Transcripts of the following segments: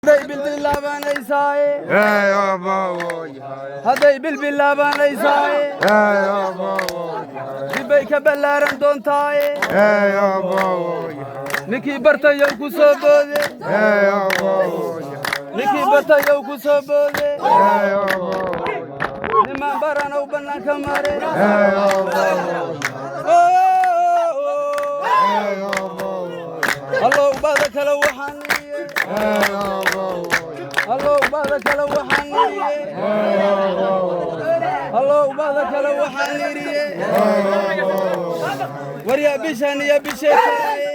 Hadday bilbilaabanaysaay, hadday bilbilaabanaysaay, dibbay ka ballaaran doontaaye. Ninkii bartayow ku soo boode, ninkii bartayow ku soo boode, nimaan baranow bannaanka mare. Allow bada kale waxaan iriye, allow bada kale waxaan iriye, allow bada kale waxaan iriye. Waryaa bishan iyo bisheekaaye,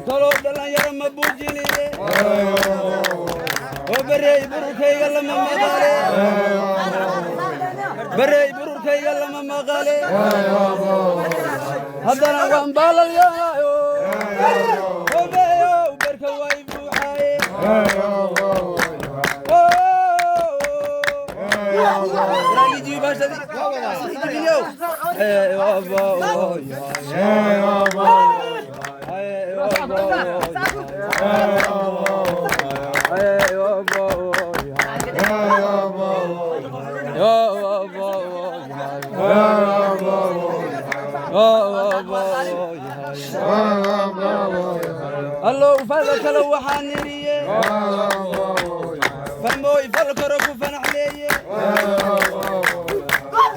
talow dhallinyaro ma buujiniye oo barey bururkayga lama maqale, barey bururkayga lama maqale. Haddana waan baalalyahayo obeyow berka way buuxaaye. Allow fada kale waxaan iriye, famooy falkaro ku fanaxleeye.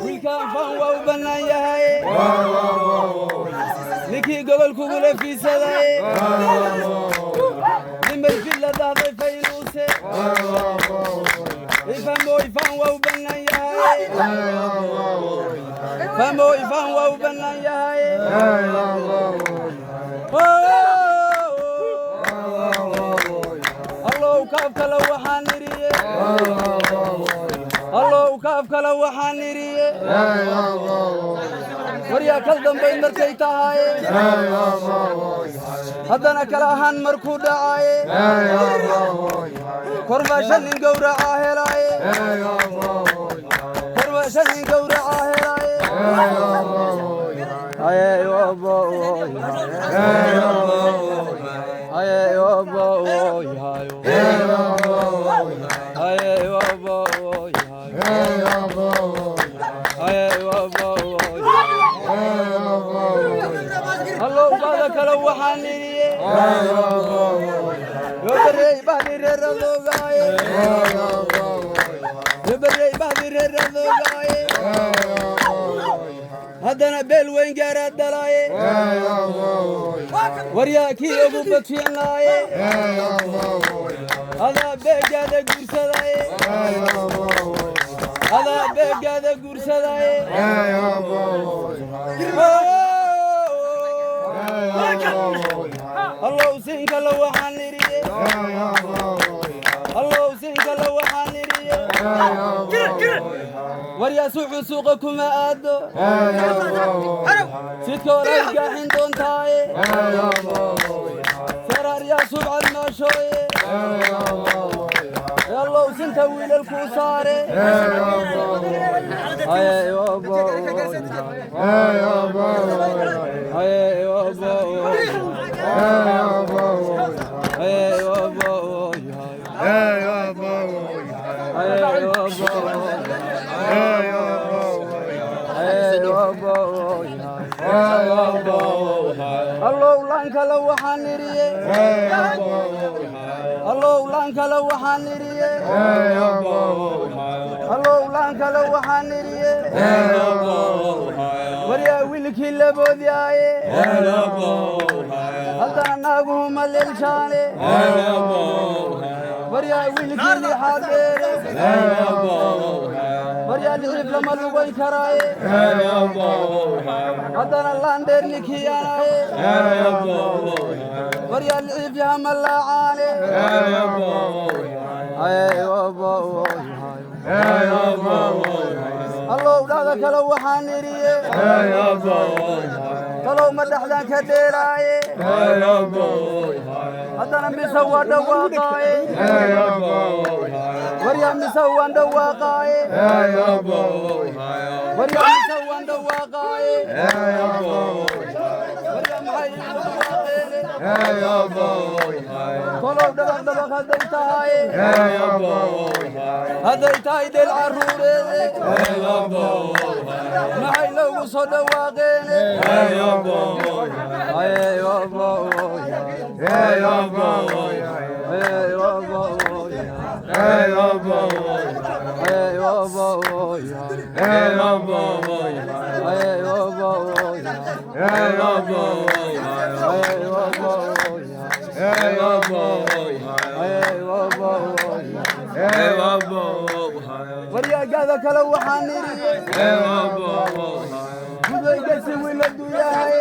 Wiilkaan fan waa u bannaan yahay, ninkii gobol kugula fiisadaye, nimay filla dahday faynuuse. Famooy fan waa u bannaan yahay, famooy fan waa u bannaan yahay. Allow kaaf kale waxaan iriye, allow kaaf kale waxaan iriye. Waryaa kal dambay markay tahaye, haddana kala ahaan markuu dhacaye, korbaa shan nin gowracaa helaaye, korbaa shan nin gowracaa helaaye. Allow bada kale waxaan iriye, yobarey bahdi reeradoogaaye, yobarey bahdi reeradoogaaye. Haddana beel weyn gaaraad dhalaaye, waryaa kii ugu badfiinlaaye, adaa beegaada guursadaaye, adaa beegaada guursadaaye. Allow siin kale waxaan iriye, allow siin kale waxaan iriye. Waryaa suuxu suuqa kuma aado, sidka horaad gaaxin doontaaye. Saraaryaa subcad maashooye, allow sinta wiilal kuu saare. Allow laan kale waxaan iriye, allow laan kale waxaan iriye, allow laan kale waxaan iriye. Waryaa wiilkii laboodyaaye, haddana naaguhuma leelshaane. Waryaa wiilkii lixaad dheere, waryaa lixiif lama lugayn karaaye, haddana laandheer nikiyaanaye. Waryaa lixiif yahama laacaane. Allow dhada kale waxaan iriye, talow ma dhexdaan ka dheelaaye. Haddana mise waa dhawaaqaaye, waryaa mise waan dhawaaqaaye, waryaa mise waan dhawaaqaaye. Waryaa maxay igu dhawaaqeene? Tolow dhabaq dhabaq hadday tahay, hadday tahay dheel carruureede, maxay loogu soo dhawaaqeen? Ay, oboy. Ay, oboy. Ay, oboy. Ay, oboy. Ay, oboy. Ay, oboy. Ay, oboy. Waryaagada kale waxaan nidhi, gudayga si wiiladu yahay.